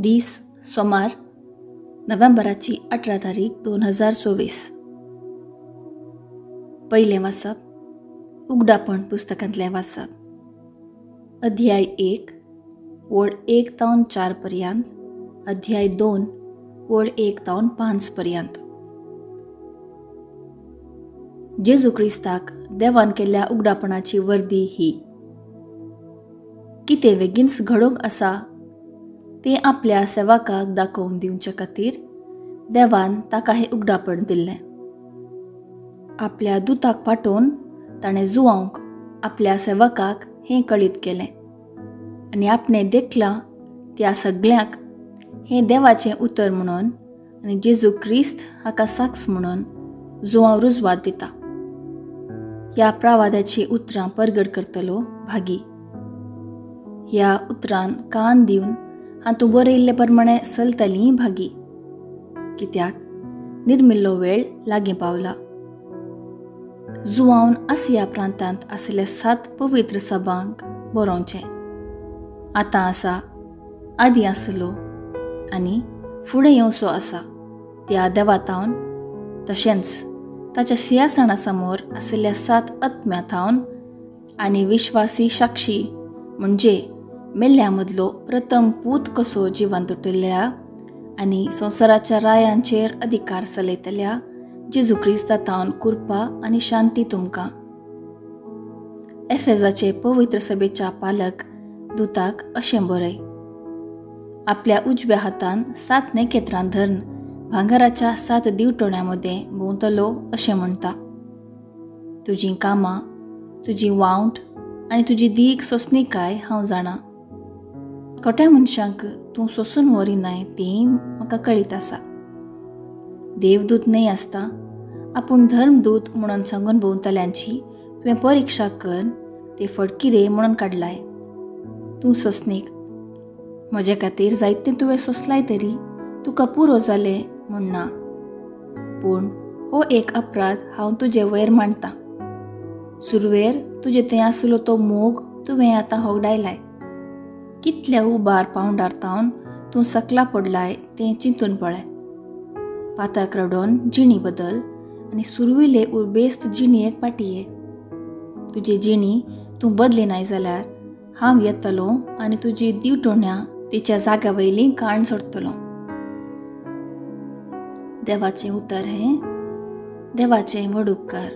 दीस सोमार नोव्हेंबराची 18 तारीख 2024. पयलें वाचप उगडापण पुस्तकांतलें वाचप, अध्याय 1 ओळ 1 तावन 4 पर्यंत, अध्याय 2 ओळ 1 तावन 5 पर्यंत. जेजू क्रिस्ताक देवान केल्ल्या उगडापणाची वर्दी ही. कितें बेगीनच घडोवंक आसा तें आपल्या सेवकाक दाखोवन दिवचे खातीर देवान ताका हें उगडापण दिल्लें. आपल्या दुताक पाठोवन ताणें जुवांक आपल्या सेवकाक हें कळीत केलें आनी आपणें देखलां त्या सगळ्यांक हें देवाचें उतर म्हणून आनी जेजू क्रिस्त हाका साक्ष म्हणून जुवांव रुजवात दिता. ह्या प्रावादाचीं उतरां परगट करतलो भागी. ह्या उतरान कान दिवन हातूंत बरयिल्ले प्रमाणे चलतलीं भागी, कित्याक निर्मिल्लो वेळ लागीं पावला. जुवावन आसिया प्रांतांत आशिल्ल्या 7 पवित्र सभांक बरोवचें. आतां आसा, आदीं आसलो आनी फुडें येवचो आसा त्या देवा थावन, तशेंच ताच्या सिंहासना समोर आशिल्ल्या 7 आत्म्या थावन आनी विश्वासी साक्षी म्हणजे मेल्ल्या मदलो प्रथम पूत कसो जिवंत उठिल्ल्या आनी संवसाराच्या रायांचेर अधिकार चलयतल्या जेजू क्रिस्ता थावन कृपा आनी शांती तुमकां. एफेजाचे पवित्र सभेच्या पालक दुताक अशें बरय. आपल्या उजव्या हातान 7 नखेत्रां धरून भांगराच्या 7 दिवटोण्या मदें भोंवतलो अशें म्हणटा. तुजीं कामां, तुजी वावंट आनी तुजी दीग सोंसणीकाय हांव जाणा. खोट्या मनशांक तूं सोंसून व्हरिनाय तें म्हाका कळीत आसा. देवदूत न्हय आसता आपूण धर्मदूत म्हणून सांगून भोंवतल्यांची तुवें परिक्षा कर ते फटकिरे म्हणून काडलाय. तूं सोंसणीक, म्हजे खातीर जायतें तुवें सोंसलाय तरी तुका पुरो जालें म्हूण ना. पूण हो एक अपराध हांव तुजे वयर मांडटा. सुरवेर तुजे थंय आसलो तो मोग तुवें आतां होगडायलाय. कितल्या उबार पावंडार तावन तूं सकला पडलाय तें चिंतून पळय. पाताक रडोन जिणी बदल आनी सुरविले उर्बेस्त जिणयेक पाटये. तुजी जिणी तूं बदलिनाय जाल्यार हांव येतलो आनी तुजी दिवटोण्या तिच्या जाग्या वयली काण सोडटलो. देवाचें उतर हें देवाचें व्हड उपकार.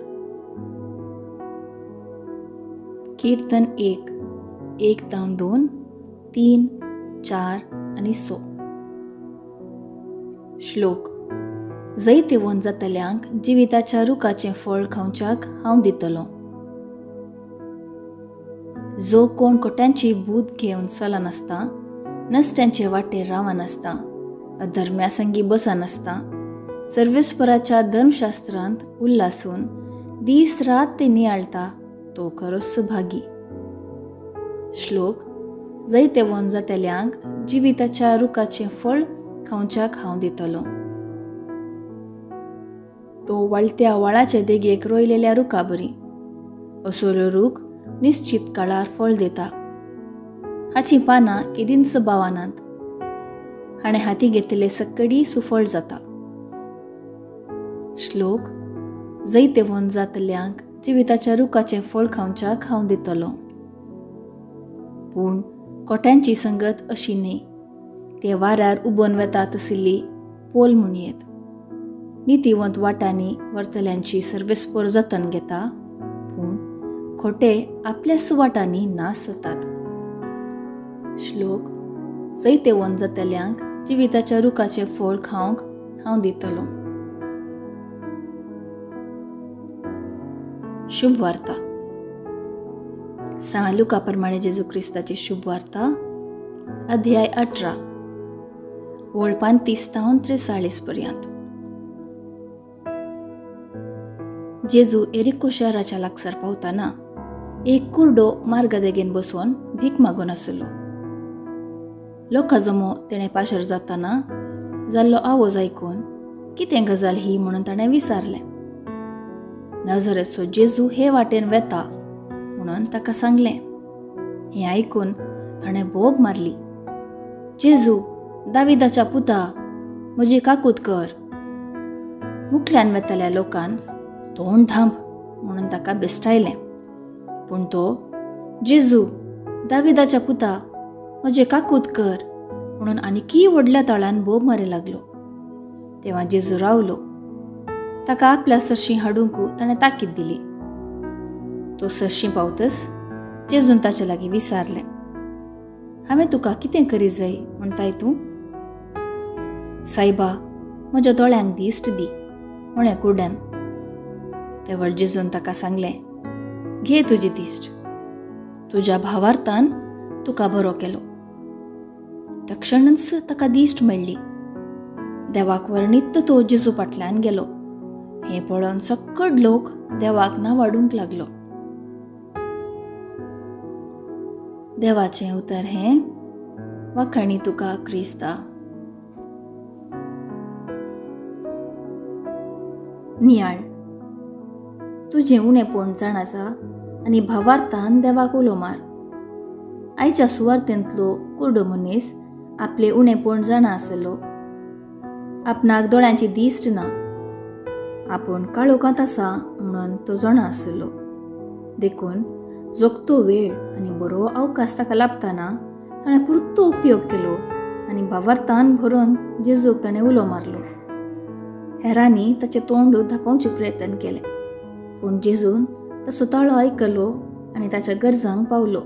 कीर्तन 1, 1 तावन 2, 3, 4 आनी 6. श्लोक. जैतिवंत जातल्यांक जिविताच्या रुखाचें फळ खावच्याक हांव दितलो. जो कोण कोट्यांची बूद घेवन चलनासता, नसट्यांचे वाटेर रावनासता, अधर्म्या संगी बसनासता, सर्वेस्पराच्या धर्मशास्त्रांत उल्लासून दीस रात ते नियाळटा तो खरोच भागी. श्लोक. जैतिवंत जातल्यांक जिविताच्या रुखाचें फळ खावच्याक हांव दितलो. तो वाळत्या वाळाचे देगेक रोयलेल्या रुखा बरी. असलो रूख निश्चित काळार फळ दिता. हाचीं पानां केदींच बावनात. हाणें हाती घेतले सकडी सुफळ जाता. श्लोक. जैतिवंत जातल्यांक जिविताच्या रुखाचें फळ खावच्याक हांव दितलो. पूण कोट्यांची संगत अशी न्हय, ते वाऱ्यार उबोन वेता तसली पोल म्हणयेत. नितिवंत वाटांनी व्हरतल्यांची सर्वेस्पर जतन घेता, पूण खोटे आपल्याच वाटांनी नाश जातात. श्लोक. जैतिवंत जातल्यांक जिविताच्या रुखाचें फळ खावंक हांव दितलो. शुभ वार्ता. सांत लुका प्रमाणे जेजू क्रिस्ताची शुभ वार्ता, अध्याय 18 ओळ 35 तावन 43 पर्यंत. जेजू एरिको शहराच्या लागसार पावताना एक कुर्डो मार्गा देगेन बसोवन भीक मागून आसलो. लोकां जमो तेणें पाशार जाताना जाल्लो आवाज आयकून कितें गजाल ही म्हणून ताणें विचारलें. नाझरेचो जेजू हे वाटेन वेता म्हणून ताका सांगलें. हें आयकून ताणें बोब मारली, जेजू दाविदाच्या पुता, म्हजी काकूत कर. मुखल्यान वेतल्या लोकान तोंड धांप म्हणून ताका बेस्टायलें. पूण तो जेजू, दाविदाच्या पुता, म्हजे काकूत कर म्हणून आनीकी व्हडल्या ताळान बोब मारी लागलो. तेव्हा जेजू रावलो. ताका आपल्या सरशीं हाडूंक ताणें ताकीद दिली. तो सरशीं पावतच जेजून ताचे लागीं विचारलें, हांवें तुका कितें करी जाय म्हणटाय तूं? सायबा, म्हज्या दोळ्यांक दिश्ट दी म्हळें कुड्ड्यान. तेवळ जेजून ताका सांगलें, घे तुजी दिश्ट, तुज्या भावार्थान तुका बरो केलो. तक्षणच ताका दिश्ट मेळ्ळी. देवाक वर्णीत तो जेजू फाटल्यान गेलो. हें पळोवन सक्कड लोक देवाक नावाडूंक लागलो. देवाचें उतर हें वाखाणी तुका क्रिस्ता. नियाळ. तुजें उणेपण जाण आसा आनी भावार्थान देवाक उलो मार. आयच्या सुवार्थेंतलो कुर्डो मनीस आपले उणेपण जाणा आसलो. आपणाक दोळ्यांची दिश्ट ना, आपूण काळोखांत आसा म्हणून तो जाणा आसलो. देखून जोगतो वेळ आनी बरो अवकाश ताका लाभतना ताणें पुरतो उपयोग केलो आनी भावार्थान भरून जेजूक ताणें उलो मारलो. हेरांनी ताचें तोंड धांपोवचें प्रयत्न केलें, पूण जेजून ताचो ताळो आयकलो आनी ताच्या गरजांक पावलो.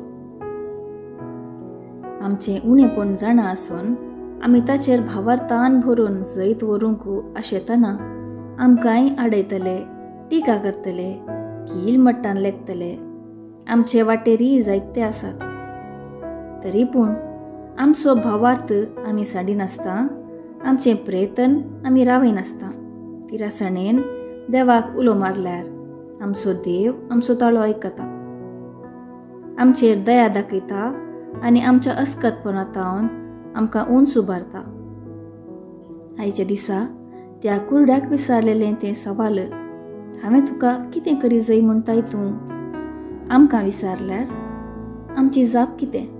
आमचें उणेपण जाणा आसून आमी ताचेर भावार्थान भरून जैत व्हरूंक आशेतना आमकांय आडयतले, टिका करतले, कील मट्टान लेखतले. आमचे वाटेरय जायते आसात. तरी पूण आमचो भावार्थ आमी सांडिनासता, आमचें प्रयत्न आमी रावयनासता तिरासणेन देवाक उलो मारल्यार आमचो देव आमचो ताळो आयकता, आमचेर दया दाखयता आनी आमच्या अस्कतपणांत आमकां उंच उबारता. आयच्या दिसा त्या कुर्ड्याक विचारलेलें तें सवाल, हांवें तुका कितें करी जाय म्हणटाय तूं, आमकां विचारल्यार आमची जाप कितें?